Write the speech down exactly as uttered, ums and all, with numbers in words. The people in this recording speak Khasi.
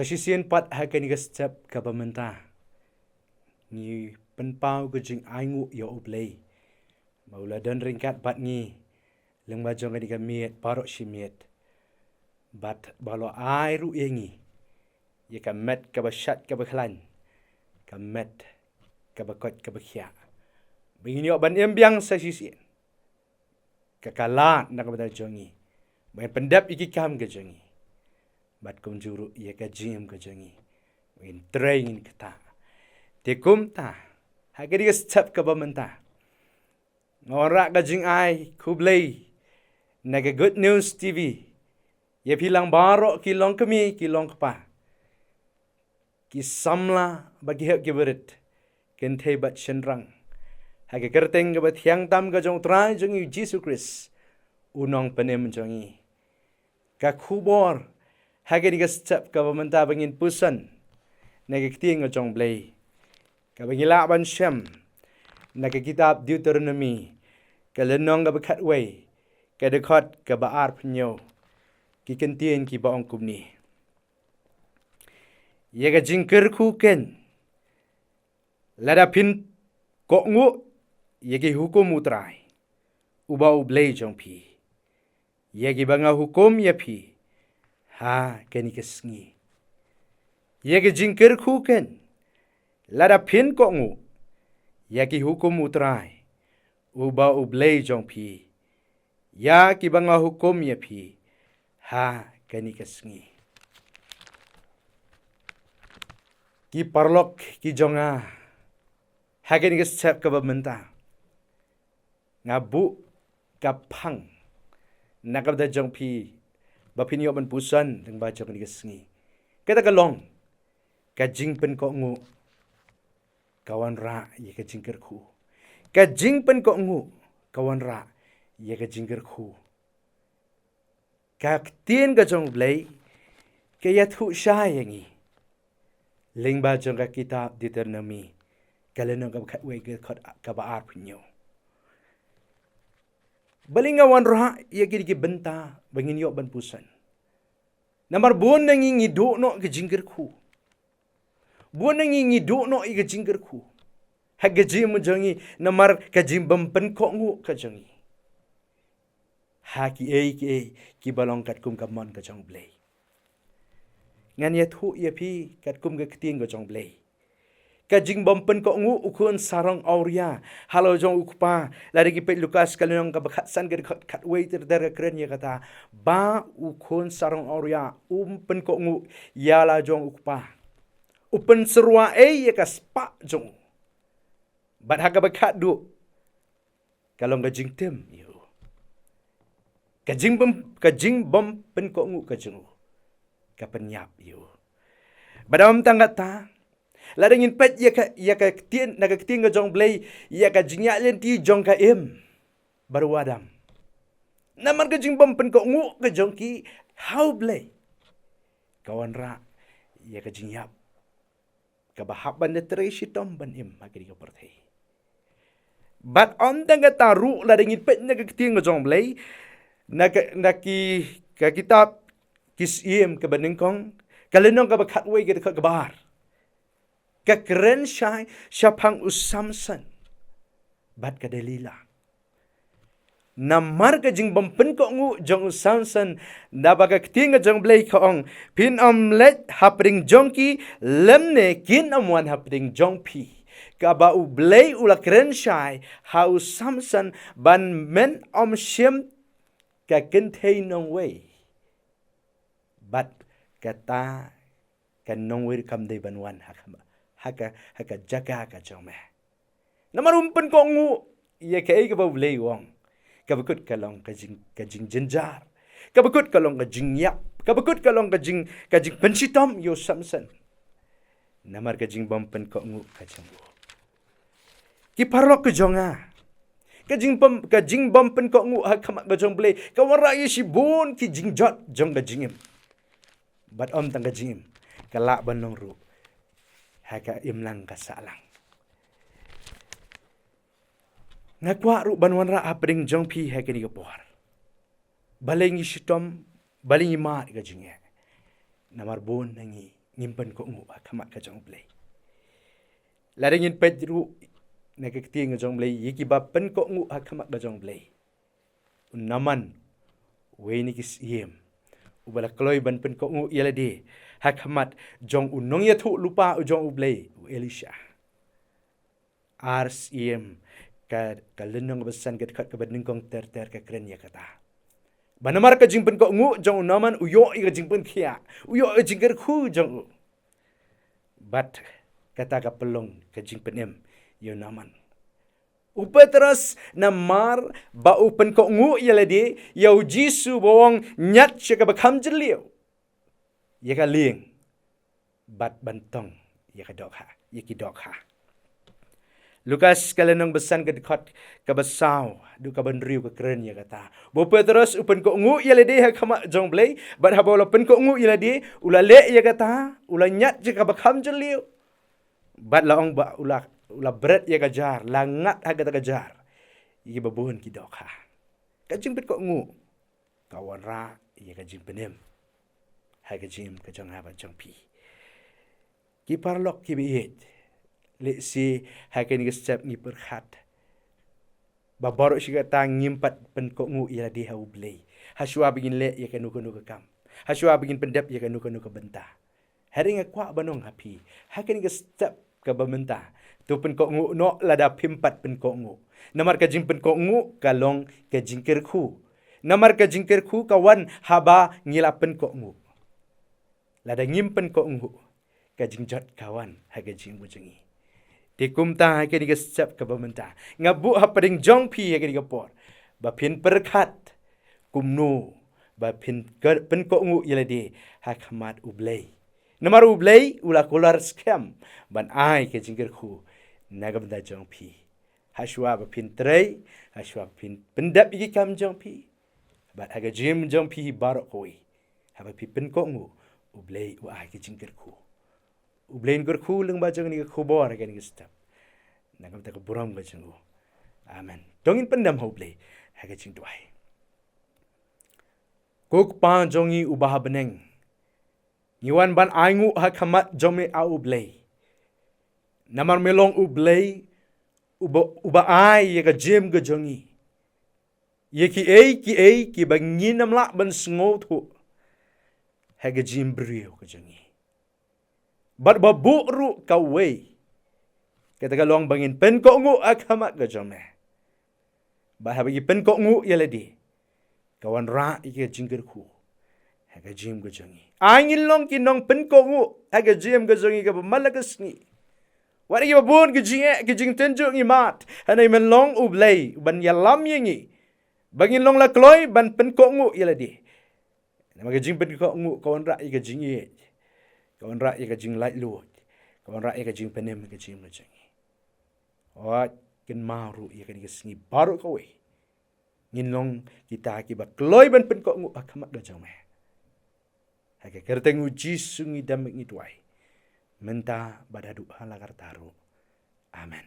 Shisien pat ha kane ka step kaba mynta, ngi pynpaw ka jingainguh ïa U Blei ba u la don ryngkat bad ngi lyngba jong kane ka miet baroh shi miet, bad ba u la ai ruh ïa ngi ïa ka met kaba shait kaba khlaiñ, ka met kaba koit kaba khiah, ba ngin ïoh ban im biang sa shisien. Ka, ka lad na ka bynta jong ngi ba ngin pyndep ïa ki kam ka jong ngi, bad kumjuh ruh ïa ka jingim ka jong ngi ba ngin trei, ngin ktah. Te kumta, ha kane ka step kaba mynta, nga wanrah ka jingai khublei na ka Good News T V ïa phi lang baroh ki longkmie ki longkpa, ki samla bad ki heh ki barit, kynthei bad shynrang, ha ka kyrteng kaba thiang tam ka jong U Trai jong ngi U Jisu Khrist, U Nongpynim jong ngi. Ka khubor ha kane ka step kaba mynta ba ngin puson na ka ktien ka jong U Blei, kaba ngi lah ban shem na ka kitab Deuteronomi, ka lynnong kaba khatwei, ka dkhot kaba arphew hynñiew. Ki kyntien kiba ong kumne: Ïa ka jingkyrkhu keiñ, lada phin kohnguh ïa ki hukum U Trai, uba U Blei jong phi, ïa kiba nga hukum ïa phi ha kane ka sngi. Ïa ka jingkyrkhu keiñ, lada phin kohnguh ïa ki hukum U Trai, uba U Blei jong phi, ïa kiba nga hukum ïa phi ha kane ka sngi. Ki paralok ki jong nga, ha kane ka step kaba mynta, nga buh ka phang na ka bynta jong phi ba phin ïoh ban puson lyngba jong kane ka sngi. Kata ka long, ka jingpynkohnguh ka wanrah ïa ka jingkyrkhu. Ka jingpynkohnguh ka wanrah ïa ka jingkyrkhu. Ka ktien ka jong U Blei ka ïathuh shai ïa ngi lyngba jong ka kitab Deuteronomi, ka lynnong kaba khatwei, ka dkhot kaba arphew hynñiew. Balei nga wanrah ïa kine ki bynta ba ngin ïoh ban puson? Namar bun na ngi ngi duh noh ka jingkyrkhu. Bun na ngi ngi duh noh ïa ka jingkyrkhu ha ka jingim jong ngi namar ka jingbym pynkohnguh ka jong ngi ha kiei kiei kiba long katkum ka mon ka jong U Blei. Ngan ïathuh ïa phi katkum ka ktien ka jong U Blei. Ka jingbym pynkohnguh u khun sarong awria ha la jong u kpa. Lada ngi peit Lukas ka lynnong kaba khatsan, ka dkhot khatwei ter ter, ka kren ïa kata ba u khun sarong awria um pynkohnguh ïa la jong u kpa. U pynsyrwa ei ïa ka spah jong u. Bad ha kaba khatduh, ka long ka jingtim ïa u. Ka jingbym, ka jingbym pynkohnguh ka jong u ka pynïap ïa u. Bad ym tang kata, lada ngin peit ïa ka, ïa ka ktien, na ka ktien ka jong U Blei, ïa ka jingïaid lynti jong ka Im bad u Adam. Namar ka jingbym pynkohnguh ka jong ki ha U Blei, ka wanrah ïa ka jingïap kaba hap ban da trei shitom ban im ha kane ka pyrthei. Bad ym tang kata ruh, lada ngin peit na ka ktien ka jong U Blei, na ka, na ki, ka kitab Ki Syiem kaba nyngkong, ka lynnong kaba khatwei, ka dkhot kaba ar, ka kren shai shaphang u Samson bad ka Delila. Namar ka jingbym pynkohnguh jong u Samson, naba ka ktien ka jong U Blei ka ong, phin ym leit hapdeng jong ki, lymne kin ym wan hapdeng jong phi. Kaba U Blei u la kren shai ha u Samson ban men ym shim ka kynthei nongwei. Bad kata ka nongwei ruh kam dei ban wan ha ka, ha ka, ha ka jaka ka jong me. Namar um pynkohnguh ïa kaei kaba U Blei u ong. Kaba kut ka long ka jing, ka jingjynjar. Kaba kut ka long ka jingïap. Kaba kut ka long ka jing, ka jingpynshitom ïa u Samson. Namar ka jingbym pynkohnguh ka jong u. Ki paralok ka jong nga, ka jingbym, ka jingbym pynkohnguh ha khmat ka jong U Blei ka wanrah ïa shibun ki jingjot jong ka jingim. Bad ym tang ka jingim, ka lah ban long ruh ha ka imlang ka sahlang. Nga kwah ruh ban wanrah hapdeng jong phi ha kane ka por. Balei ngi shitom, balei ngi mad ka jingeh? Namar bun na ngi ngim pynkohnguh ha khmat ka jong U Blei. Lada ngin peit ruh na ka ktien ka jong U Blei, ïa kiba pynkohnguh ha khmat ka jong U Blei, u Naaman, uwei na ki syiem uba la kloi ban pynkohnguh ïa lade ha khmat jong u nongïathuhlypa u jong U Blei, u Elisha. Ar Syiem, ka, ka lynnong kaba san, ka dkhot kaba nyngkong ter ter ka kren ïa kata. Ba namar ka jingpynkohnguh jong u Naaman, u ïoh ïa ka jingpynkhiah, u ïoh ïa ka jingkyrkhu jong u. Bad kata ka pynlong ka jingpynim ïa u Naaman. U Petros, namar ba u pynkohnguh ïa lade ïa U Jisu, ba u ong, ñiad sha kaba kham jylliew, ïa ka lieng, bad ban tong ïa ka dohkha, ïa ki dohkha. Lukas ka lynnong ba san, ka dkhot kaba saw haduh kaba hynriew ka kren ïa kata. Ba u Petros u pynkohnguh ïa lade ha khmat jong U Blei, bad haba u la pynkohnguh ïa lade, u la leh ïa kata, u la ñiad sha kaba kham jylliew. Bad la ong ba u la, u la bret ïa ka jar, la ngat ha kata ka jar ïa kiba bun ki dohkha. Ka jingpynkohnguh ka wanrah ïa ka jingpynim ha ka jingim ka jong nga bad jong phi. Ki paralok kiba ïeit, lehse ha kane ka step ngi pyrkhat ba baroh shi katta ngim pat pynkohnguh ïa lade ha U Blei hashwa ba ngin leh ïa kano kano ka kam, hashwa ba ngin pyndep ïa kano kano ka bynta. Hynrei nga kwah ban ong ha phi ha kane ka step kaba mynta, to pynkohnguh noh lada phim pat pynkohnguh. Namar ka jingpynkohnguh ka long ka jingkyrkhu. Namar ka jingkyrkhu ka wan haba ngi la pynkohnguh. Lada ngim pynkohnguh, ka jingjot ka wan ha ka jingim ka jong ngi. Te kumta ha kane ka step kaba mynta, nga buh hapdeng jong phi ha kane ka por ba phin pyrkhat kumno ba phin ker-, pynkohnguh ïa lade ha khmat U Blei. Namar U Blei u la kular skhem ban ai ka jingkyrkhu na ka bynta jong phi. Hashwa ba phin trei, hashwa ba phin pyndep ïa ki kam jong phi, bad ha ka jingim jong phi baroh kawei, haba phi pynkohnguh, U Blei u ai ka jingkyrkhu. U Blei un kyrkhu lyngba jong kane ka khubor ha kane ka step. Na ka bynta ka burom ka jong u. Amen. To ngin pyndem ha U Blei ha ka jingduwai. Ko Kpa jong ngi uba ha bneng, ngi wan ban ainguh ha khmat jong me, A U Blei. Namar me long U Blei uba, uba ai ïa ka jingim ka jong ngi ïa kiei kiei kiba ngin ym lah ban sngewthuh ha ka jingim briew ka jong ngi. Bad ba buh ruh kawei, kata ka long ba ngin pynkohnguh ha khmat ka jong me. Bad haba ngi pynkohnguh ïa lade, ka wanrah ïa ka jingkyrkhu ha ka jingim ka jong ngi. Ai ngin long ki nongpynkohnguh ha ka jingim ka jong ngi kaba man la ka sngi. Wat ïa kiba bun ki jingeh ki jingtynjuh ngi mad, hynrei me long U Blei uban ïalam ïa ngi ba ngin long la kloi ban pynkohnguh ïa lade. Namar ka jingpynkohnguh ka wanrah ïa ka jingïeit, ka wanrah ïa ka jinglaitluid, ka wanrah ïa ka jingpynim ha ka jingim ka jong ngi. Wat kynmaw ruh ïa kane ka sngi baroh kawei ngin long kita kiba kloi ban pynkohnguh ha khmat ka jong me. Ha ka kyrteng U Jisu ngi dem ngi duwai, mynta bad haduh hala karta ruh. Amen.